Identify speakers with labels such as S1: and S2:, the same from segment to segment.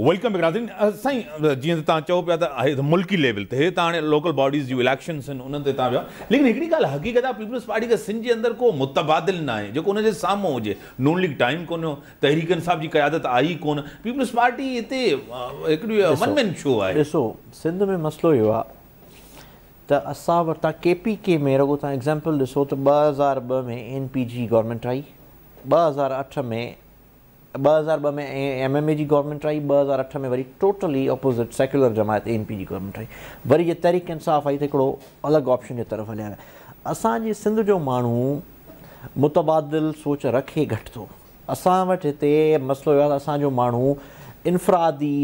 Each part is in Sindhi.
S1: Welcome back ناظرين. سائين جيئن ته توهان چئو پيا ته هي ته ملڪي ليول تي هي ته هاڻي لوڪل باڊيز جون اليڪشنس آهن انهن تي توهان ويا ليڪن هڪڙي ڳالهه حقيقت آهي پيپلز پارٽي کي سنڌ جي اندر ڪو متبادل ناهي جيڪو ان جي سامهون هجي. نون ليگ ٽائيم ڪونهيو، تحريڪ انصاف جي قيادت آئي ئي ڪونه، پيپلز پارٽي هتي هڪڙي ون مين شو آهي.
S2: ڏسو سنڌ ۾ مسئلو اهو آهي ته اسان وٽ توهان ڪي پي ڪي ۾ رڳو توهان ايگزامپل ڏسو ته 2002 ۾ اين پي جي government I, 2008 ۾ 2002 ۾ M M A جي گورنمينٽ آئي، 2008 ۾ وري ٽوٽلي اپوزٽ سيڪيولر جماعت اي اين پي جي گورنمينٽ آئي، وري جي تحريڪ انصاف آئي ته هڪڙو الڳ آپشن جي طرف هليا ويا. اسان جي سنڌ جو ماڻهو متبادل سوچ رکي گهٽ ٿو. اسان وٽ هتي مسئلو اهو آهي ته اسان جو ماڻهو انفرادي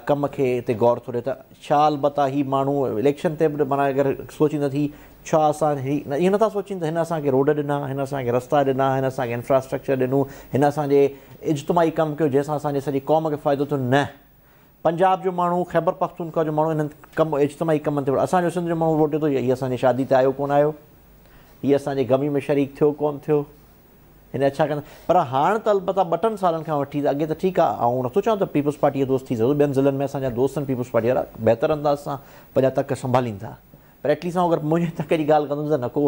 S2: ڪم کي هتي غور ٿو ڏي ته ڇا البته هي ماڻهو اليڪشن تي به معنيٰ اگر سوچيندا ته هي ڇا اسان هي اهو نٿا سوچين ته هن اسان کي روڊ ڏنا، هن اسان کي رستا ڏنا، هن اسان کي انفراسٽرڪچر ڏنو، هن اسان جي اجتماعي ڪم ڪيو جنهن سان اسان جي سڄي قوم کي فائدو ٿيو. نه، پنجاب جو ماڻهو، خيبر پختونخوا جو ماڻهو انهن ڪم اجتماعي ڪمن تي اسان جو سنڌ جو ماڻهو ووٽ ڏي ٿو هي اسان جي شادي تي آيو ڪونه آيو، هي اسان جي غمي ۾ شريڪ ٿيو ڪونه ٿيو، هن اڇا ڪندا پر هاڻ ته البته ٻه ٽن سالن کان وٺي ته اڳي ته ٺيڪ آ آئون نٿو چوان ته پيپلز پارٽي جو دوست ٿي سگهندو ٻين ضلعن ۾ اسان جا دوست آهن پيپلز پارٽي وارا بهتر انداز سان پنهنجا تڪ سنڀالين ٿا پر ايٽليسٽ آئون اگر منهنجي تڪ جي ڳالهه ڪندس ته نه ڪو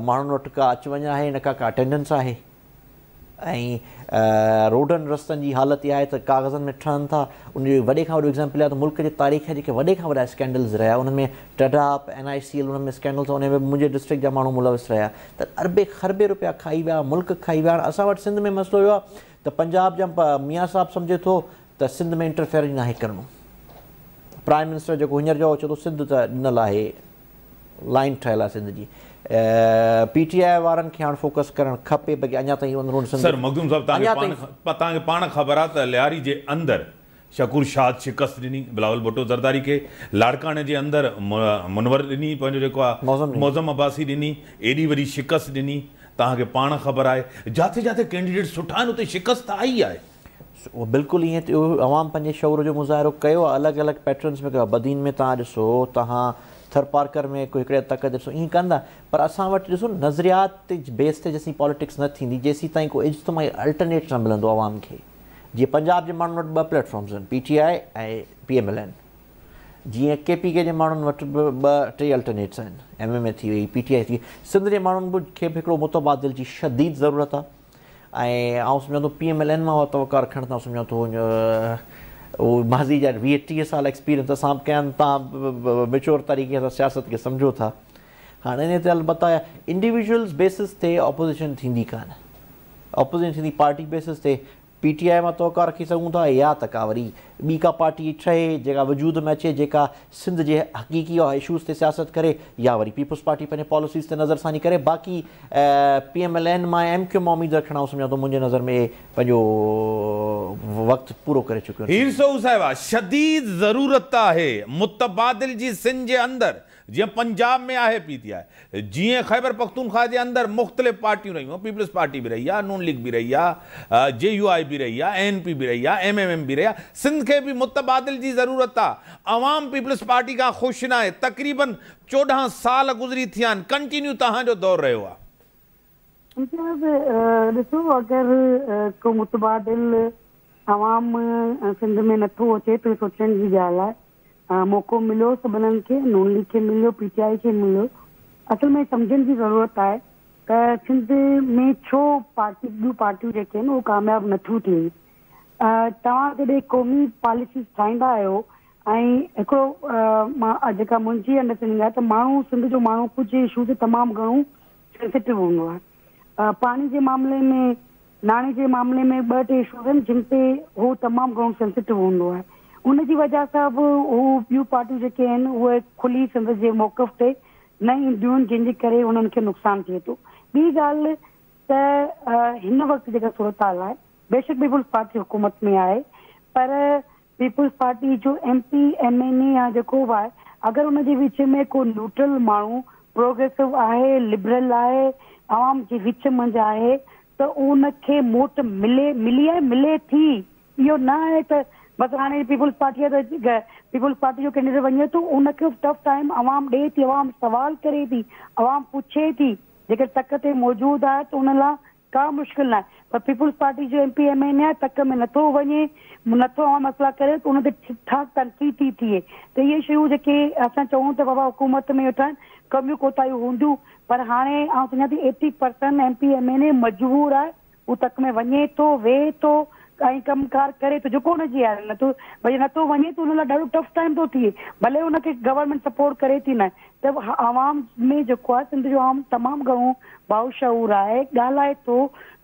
S2: ماڻهن وٽ ڪا اچ وڃ آهي نه ڪا ڪا اٽينڊنس آهي ۽ روڊن رستن جي حالت اها آهي ته ڪاغذن ۾ ٺهن ٿا ان جو وڏي کان وڏو ايگزامپل آهي ته ملڪ جي تاريخ جا جيڪي وڏي کان وڏا اسڪينڊلز رهيا انهن ۾ ٽڊاپ اين آء سي ايل انهن ۾ اسڪينڊلز انهن ۾ منهنجي ڊسٽرڪٽ جا ماڻهو ملوث رهيا ته اربين خربين روپيا کائي ويا ملڪ کائي ويا هاڻ اسان وٽ سنڌ ۾ مسئلو اهو آهي ته پنجاب جا ميان صاحب سمجهي ٿو ته سنڌ ۾ انٽرفيئر ئي ناهي ڪرڻو پرائم منسٽر جيڪو هينئر جو چئي ٿو سنڌ ته ڏنل آهي لائن ٺهيل آهي سنڌ جي پي ٽي آء وارن کي هاڻ فوڪس ڪرڻ کپي باقي اڃا تائين اندرون سنڌ
S1: سر مخدوم صاحب توهان کي پاڻ خبر آهي ته لياري جي اندر شڪور شاد شڪست ڏني بلاول ڀٽو زرداري کي، لاڙڪاڻي جي اندر منور ڏني پنهنجو جيڪو آ معظم عباسي ڏني ايڏي وڏي شڪست ڏني توهان کي پاڻ خبر آهي جاٿي جاٿي ڪينڊيڊيٽ سٺا آهن اتي شڪست ته آئي آهي.
S2: اهو بلڪل ائين ٿيو عوام پنهنجي شعور جو مظاهرو ڪيو آهي الڳ الڳ پيٽرنز ۾ ڪيو آهي بدين ۾ توهان ڏسو توهان ٿرپارڪر ۾ ڪو هڪڙي تڪ تي ڏسو ائين ڪندا پر اسان وٽ ڏسو نظريات تي بيس تي جيسين پاليٽڪس نه ٿيندي جيسين تائين ڪو اجتماعي الٽرنيٽ نه ملندو عوام کي جيئن پنجاب جي ماڻهن وٽ ٻه پليٽ فارمز آهن P T I ۽ P M L N جيئن ڪي پي ڪي جي ماڻهن وٽ به ٻه ٽي الٽرنيٽس آهن ايم ايم اي ٿي وئي پي ٽي آء ٿي وئي سنڌ جي ماڻهن به کي به هڪڙو متبادل جي شديد ضرورت آهي ۽ آئون سمجهان ٿو پي ايم ايل اين مان اها توقع رکڻ ته آئون سمجهان ٿو اهو ماضي جا 20 30 سال ايڪسپيرينس اسان به ڪيا آهن توهان به ميچور طريقي سان سياست کي سمجهو ٿا هاڻي ان تي البته انڊيويجوئلز بيسس تي اپوزيشن ٿيندي ڪانه اپوزيشن ٿيندي پارٽي بيسس تي پي ٽي آء مان توقع رکي سگهون ٿا يا ته ڪا وري ٻي ڪا پارٽي ٺهي جيڪا وجود ۾ اچي جيڪا سنڌ جي حقيقي اشوز تي سياست ڪري يا وري پيپلز پارٽي پنهنجي پاليسيز تي نظر ثاني ڪري باقي پي ايم ايل اين مان ايم ڪيو مان اميد رکڻ آئون سمجهان ٿو منهنجي نظر ۾ اهي پنهنجو وقت پورو ڪري چڪيون
S1: آهن. هير سهو صاحبه شديد ضرورت آهي متبادل جي سنڌ جي اندر جيئن پنجاب ۾ آهي پي ٽي آء، جيئن خيبر پختونخواهه جي اندر مختلف پارٽيون رهيون، پيپلز پارٽي به رهي آهي، نون ليگ به رهي آهي، جي يو آء به رهي آهي، اين اين پي به رهي آهي، ايم ايم ايم به رهي آهي، سنڌ کي به متبادل جي ضرورت آهي، عوام پيپلز پارٽي کان خوش ناهي، تقريبن 14 سال گذري ٿيا آهن، ڪنٽينيو توهان جو دور رهيو آهي.
S3: امتياز ڏسو اگر ڪو متبادل عوام سنڌ ۾ نٿو اچي ته سوچڻ جي ڳالهه آهي. موقعو مليو سڀنن کي، نون ليگ کي مليو، پي ٽي آء کي مليو، اصل ۾ سمجهڻ جي ضرورت آهي ته سنڌ ۾ ڇو پارٽي ٻيون پارٽيون جيڪي آهن اهو ڪامياب نٿيون ٿين. توهان جڏهن قومي پاليسيز ٺاهيندا آهيو ۽ هڪڙو مان جيڪا منهنجي انڊرسٽينڊنگ آهي ته ماڻهو سنڌ جو ماڻهو ڪجهه اشو تي تمام گهڻو سينسيٽو هوندو آهي پاڻي جي معاملي ۾ ناڻي جي معاملي ۾ ٻه ٽي اشوز آهن جن تي هو تمام گهڻو سينسيٽو هوندو آهي ان جي وجهه سان به هو ٻيون پارٽيون جيڪي آهن اهي کلي سندس جي موقف تي نه اينديون آهن جنهن جي ڪري انهن کي نقصان ٿئي ٿو ٻي ڳالهه ته هن وقت جيڪا صورتحال آهي بيشڪ پيپلز پارٽي حڪومت ۾ آهي پر پيپلز پارٽي جو ايم پي، ايم اين اي يا جيڪو به آهي اگر ان جي وچ ۾ ڪو نيوٽرل ماڻهو پروگريسو آهي، لبرل آهي، عوام جي وچ منجهه آهي ته ان کي موٽ ملي ملي آهي ملي ٿي اهو نه آهي ته بس هاڻي پيپلز پارٽي آهي ته پيپلز پارٽي جو ڪينڊيڊيٽ وڃي ٿو ان کي به ٽف ٽائيم عوام ڏي ٿي عوام سوال ڪري ٿي عوام پڇي ٿي جيڪر تڪ تي موجود آهي ته ان لاء ڪا مشڪل ناهي. پر پيپلز پارٽي جو ايم پي ايم اين اي آهي تڪ ۾ نٿو وڃي نٿو عوام مسئلا ڪري ته ان تي ٺيڪ ٺاڪ تنقيد ٿي ٿئي ته اهي شيون جيڪي اسان چئون ته بابا حڪومت ۾ ويٺا آهن ڪميون ڪوتاهيون هونديون پر هاڻي آئون سمجهان ٿي 80 percent M P M N A مجبور آهي هو تڪ ۾ وڃي ٿو ويهي ٿو ۽ ڪم ڪار ڪري ٿو جيڪو ان جي آهي نٿو ڀئي نٿو وڃي ته ان لاء ڏاڍو ٽف ٽائيم ٿو ٿئي ڀلي ان کي گورنمينٽ سپورٽ ڪري ٿي نه ته عوام ۾ جيڪو آهي سنڌ جو عوام تمام گهڻو باشعور آهي ڳالهائي ٿو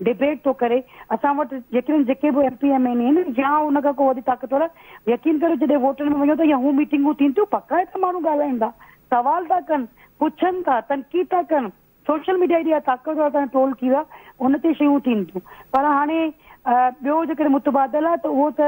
S3: ڊبيٽ ٿو ڪري اسان وٽ يقينن جيڪي به ايم پي ايم اين آهن يا ان کان ڪو وڌيڪ طاقتور آهي يقين ڪريو جڏهن ووٽن ۾ وڃو ٿا يا هو ميٽنگون ٿين ٿيون باقاعده ماڻهو ڳالهائين ٿا سوال ٿا ڪن پڇن ٿا تنقيد ٿا ڪن سوشل ميڊيا ايڏي طاقتور تائين ٽرول ٿي ويو آهي ان تي شيون ٿين ٿيون پر هاڻي ٻيو جيڪڏهن متبادل آهي ته اهو ته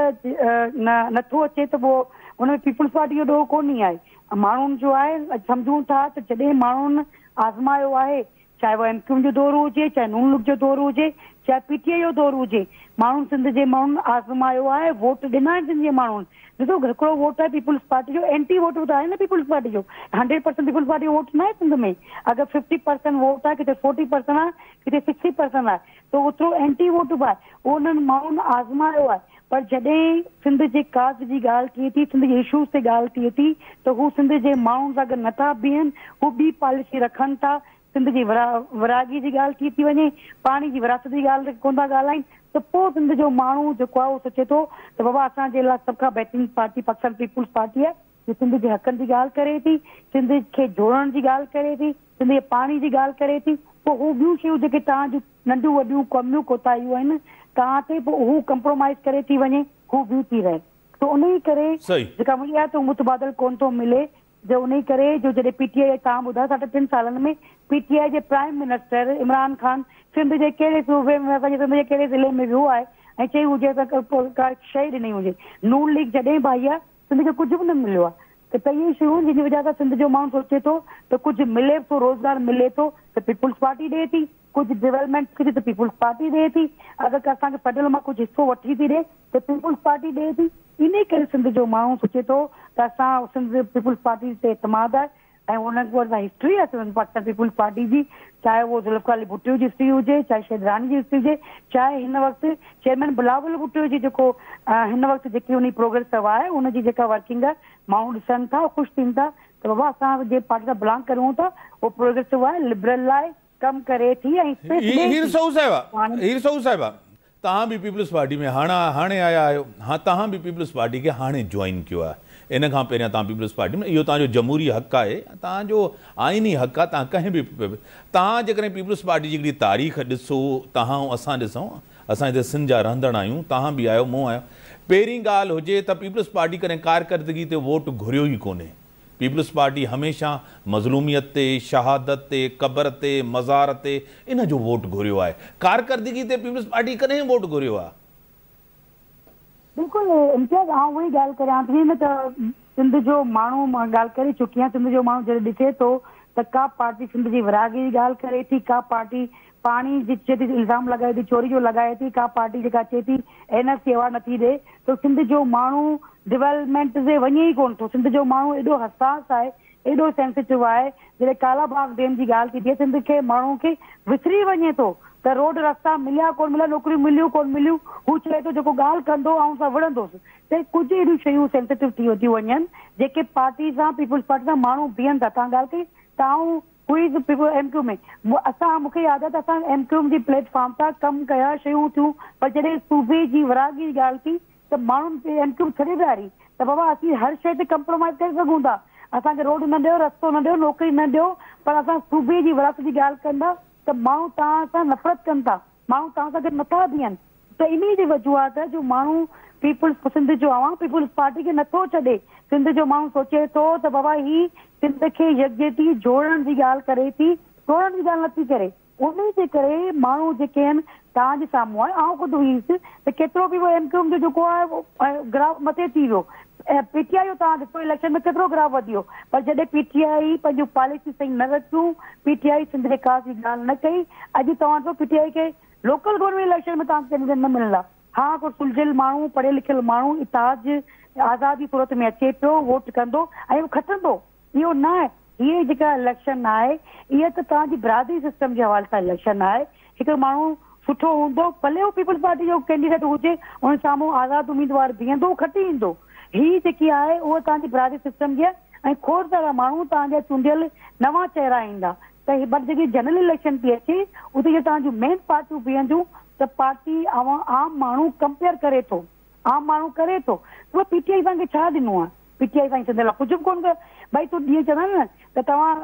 S3: نه نٿو اچي ته پوء ان ۾ پيپلز پارٽي جو ڏوهه ڪونهي آهي ماڻهن جو آهي سمجهون ٿا ته جڏهن ماڻهن آزمايو آهي چاهي اهو ايم ڪيو ايم جو دور هجي چاهي نون ليگ جو دور هجي چاهي پي ٽي آء جو دور هجي ماڻهن سنڌ جي ماڻهن آزمايو آهي ووٽ ڏنا آهن سنڌ جي ماڻهن ڏسو هڪڙو ووٽ آهي پيپلز پارٽي جو اينٽي ووٽ به ته آهي نه پيپلز پارٽي جو 100% پيپلز پارٽي جو ووٽ نه آهي سنڌ ۾ اگر 50% ووٽ آهي ڪٿي 40% آهي ڪٿي 60% آهي ته اوترو اينٽي ووٽ به آهي اهو انهن ماڻهن آزمايو آهي پر جڏهن سنڌ جي ڪاز جي ڳالهه ٿئي ٿي سنڌ جي اشوز تي ڳالهه ٿئي ٿي ته هو سنڌ جي ماڻهن سان گڏ نٿا بيهن هو ٻي پاليسي رکن ٿا سنڌ جي ورهاڱي جي ڳالهه ٿي ٿي وڃي پاڻي جي ورهاست جي ڳالهه تي ڪونه ٿا ڳالهائين ته پوء سنڌ جو ماڻهو جيڪو آهي اهو سوچي ٿو ته بابا اسان جي لاء سڀ کان بهترين پارٽي پاڪستان پيپلز پارٽي آهي جو سنڌ جي حقن جي ڳالهه ڪري ٿي سنڌ کي جوڙڻ جي ڳالهه ڪري ٿي سنڌ جي پاڻي جي ڳالهه ڪري ٿي پوء هو ٻيون شيون جيڪي توهان جون ننڍيون وڏيون ڪميون ڪوتاهيون آهن توهان تي پوء هو ڪمپرومائز ڪري ٿي وڃي هو بيهي ٿي رهي ته انهي ڪري جيڪا منهنجي آهي ته متبادل ڪونه ٿو ملي جو انهي ڪري جو جڏهن پي ٽي آء توهان ٻڌايو ساڍي ٽن سالن ۾ پي ٽي آء جي پرائيم منسٽر عمران خان سنڌ جي ڪهڙي صوبي ۾ اسان جي سنڌ جي ڪهڙي ضلعي ۾ ويو آهي ۽ چئي هجي اسان ڪا شئي ڏني هجي نون ليگ جڏهن به آئي آهي سنڌ کي ڪجهه به نه مليو آهي ته اهي شيون جن جي وجهه سان سنڌ جو ماڻهو سوچي ٿو ته ڪجهه ملي ٿو روزگار ملي ٿو ته پيپلز پارٽي ڏئي ٿي ڪجهه ڊولپمينٽ ٿئي ٿي ته پيپلز پارٽي ڏئي ٿي اگر اسان کي فيڊرل مان ڪجهه حصو وٺي ٿي ڏئي ته پيپلز پارٽي ڏئي ٿي انهي ڪري سنڌ جو ماڻهو سوچي ٿو ته اسان سنڌ پيپلز پارٽي تي اعتماد آهي ۽ انهن کي وري هسٽري آهي سنڌ پاڪستان پيپلز پارٽي جي چاهي اهو ذوالفقار علي ڀٽو جي هسٽري هجي چاهي شهيد راڻي جي هسٽري هجي چاهي هن وقت چيئرمين بلاول ڀٽو جي جيڪو هن وقت جيڪي انهي پروگريسو آهي ان جي جيڪا ورڪنگ آهي ماڻهو ڏسن ٿا خوش ٿين ٿا ته بابا اسان جنهن پارٽي سان بلانگ ڪريون ٿا اهو پروگريسو آهي لبرل آهي ڪم ڪري ٿي ۽ اسپيس ڏئي
S1: هير
S3: ٿي.
S1: سهو صاحبه هير سهو صاحبه توهان به پيپلز پارٽي ۾ هاڻ هاڻي آيا آهيو ها توهان به پيپلز پارٽي کي هاڻي جوائن ڪيو آهي ان کان پهريان توهان پيپلز پارٽي ۾ اهو توهان جو جمهوري حق آهي توهان جو آئيني حق آهي توهان ڪنهن به توهان جيڪڏهن پيپلز پارٽي جي هڪڙي تاريخ ڏسو توهان ۽ اسان ڏسون اسان هتي سنڌ جا رهندڙ آهيون توهان به آهيو مون آهيان پهرين ڳالهه هجي ته پيپلز پارٽي ڪڏهن ڪارڪردگي تي ووٽ گهريو ئي ڪونهي پيپلز پارٽي هميشه مظلوميت تي، شهادت تي، قبر تي، مزار تي ان جو ووٽ گهريو آهي. ڪارڪردگي تي پيپلز پارٽي ڪڏهن ووٽ گهريو آهي؟
S3: بلڪل امتياز آئون اها ئي ڳالهه ڪريان ٿي نه ته سنڌ جو ماڻهو مان ڳالهه ڪري چڪي آهيان سنڌ جو ماڻهو جڏهن ڏسي ٿو ته ڪا پارٽي سنڌ جي ورهاڱي جي ڳالهه ڪري ٿي ڪا پارٽي پاڻي جي چئي ٿي الزام لڳائي ٿي چوري جو لڳائي ٿي ڪا پارٽي جيڪا چئي ٿي اين ايف سي ايوارڊ نٿي ڏي ته سنڌ جو ماڻهو ڊولپمينٽ تي وڃي ئي ڪونه ٿو سنڌ جو ماڻهو ايڏو حساس آهي ايڏو سينسيٽو آهي جڏهن ڪالا باغ ڊيم جي ڳالهه ٿي ٿئي سنڌ کي ماڻهو کي وسري وڃي ٿو ته روڊ رستا مليا ڪونه مليا نوڪريون مليون ڪونه مليون هو چئي ٿو جيڪو ڳالهه ڪندو آئون سان وڙهندوس ته ڪجهه اهڙيون شيون سينسيٽو ٿي ٿيون وڃن جيڪي پارٽي سان پيپلز پارٽي سان ماڻهو بيهن ٿا توهان ڳالهه ڪئي ته آئون هئي پيپلز ايم ڪيو ۾ اسان مون کي ياد آهي ته اسان ايم ڪيو ايم جي پليٽ فارم تان ڪم ڪيا شيون ٿيون پر جڏهن صوبي جي ورهاڱي جي ڳالهه ٿي ته ماڻهن ايم ڪيو ايم ڇڏي ويهاري ته بابا اسين هر شيء تي ڪمپرومائز ڪري سگهون ٿا اسان کي روڊ نه ڏيو رستو نه ڏيو نوڪري نه ڏيو پر اسان صوبي جي ورهاست جي ڳالهه ڪندا ته ماڻهو توهان سان نفرت ڪن ٿا ماڻهو توهان سان گڏ نٿا بيهن ته انهي جي وجوهات جو ماڻهو پيپلز سنڌ جو عوام پيپلز پارٽي کي نٿو ڇڏي سنڌ جو ماڻهو سوچي ٿو ته بابا هي سنڌ کي يڪجهتي جوڙڻ جي ڳالهه ڪري ٿي ٽوڙڻ جي ڳالهه نٿي ڪري انهي جي ڪري ماڻهو جيڪي آهن توهان جي سامهون آهي آئون خود هئيس ته ڪيترو به اهو ايم ڪيو ايم جو جيڪو آهي گراف مٿي ٿي ويو ۽ پي ٽي آء جو توهان ڏسو اليڪشن ۾ ڪيترو گراف وڌي ويو پر جڏهن پي ٽي آء پنهنجون پاليسيون صحيح نه رکيون پي ٽي آء سنڌ جي ڪاز جي ڳالهه نه ڪئي اڄ توهان ڏسو پي ٽي آء کي لوڪل گورنمينٽ اليڪشن ۾ توهان کي ڪينڊيڊيٽ نه ملندا ها ڪو سلجهيل ماڻهو پڙهيل لکيل ماڻهو اتحاد جي آزاد جي صورت ۾ اچي پيو ووٽ ڪندو ۽ اهو کٽندو اهو نه آهي هيء جيڪا اليڪشن آهي اها ته توهان جي برادري سسٽم جي حوالي سان اليڪشن آهي هڪڙو ماڻهو سٺو هوندو، ڀلي هو پيپلز پارٽي جو ڪينڊيڊيٽ هجي، ان سامهون آزاد اميدوار بيهندو، هو کٽي ايندو. هي جيڪي آهي اهو توهان جي برادري سسٽم جي آهي ۽ کوڙ سارا ماڻهو توهان جا چونڊيل نوان چهرا ايندا ته هي بٽ جيڪي جنرل اليڪشن ٿي اچي اتي جي توهان جون مين پارٽيون بيهنديون ته پارٽي عام ماڻهو ڪمپيئر ڪري ٿو، عام ماڻهو ڪري ٿو ته پي ٽي آء اسان کي ڇا ڏنو آهي؟ پي ٽي آء سائين سنڌ لاء ڪجهه به ڪونه ڪيو. ڀائي تون ڏينهن چوندا آهن نه ته توهان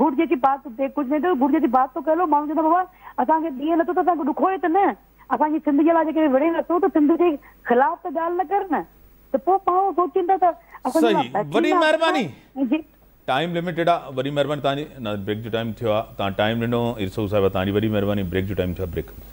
S3: گڙ جيسي بات تي ڪجهه نه ٿيو، گڙ جيسي بات تو ڪهه لو. ماڻهو چوندا بابا اسان کي ڏينهن نٿو ته اسان کي ڏکوئي ته نه، اسان جي سنڌ جي لاء جيڪڏهن وڙهي نٿو ته سنڌ جي خلاف ته ڳالهه نه ڪر نه، ته پوء ماڻهو سوچين ٿا ته اسان جي لاء
S1: صحيح وڏي
S3: بهترين آپشن
S1: مهرباني.
S3: آهي جي.
S1: ٽائيم لميٽيڊ آ، وڏي مهرباني توهان جي. نه بريڪ جو ٽائيم ٿيو آ، توهان ٽائيم ڏنو ارسو صاحبه توهان جي وڏي مهرباني. بريڪ جو ٽائيم ٿيو آ، بريڪ.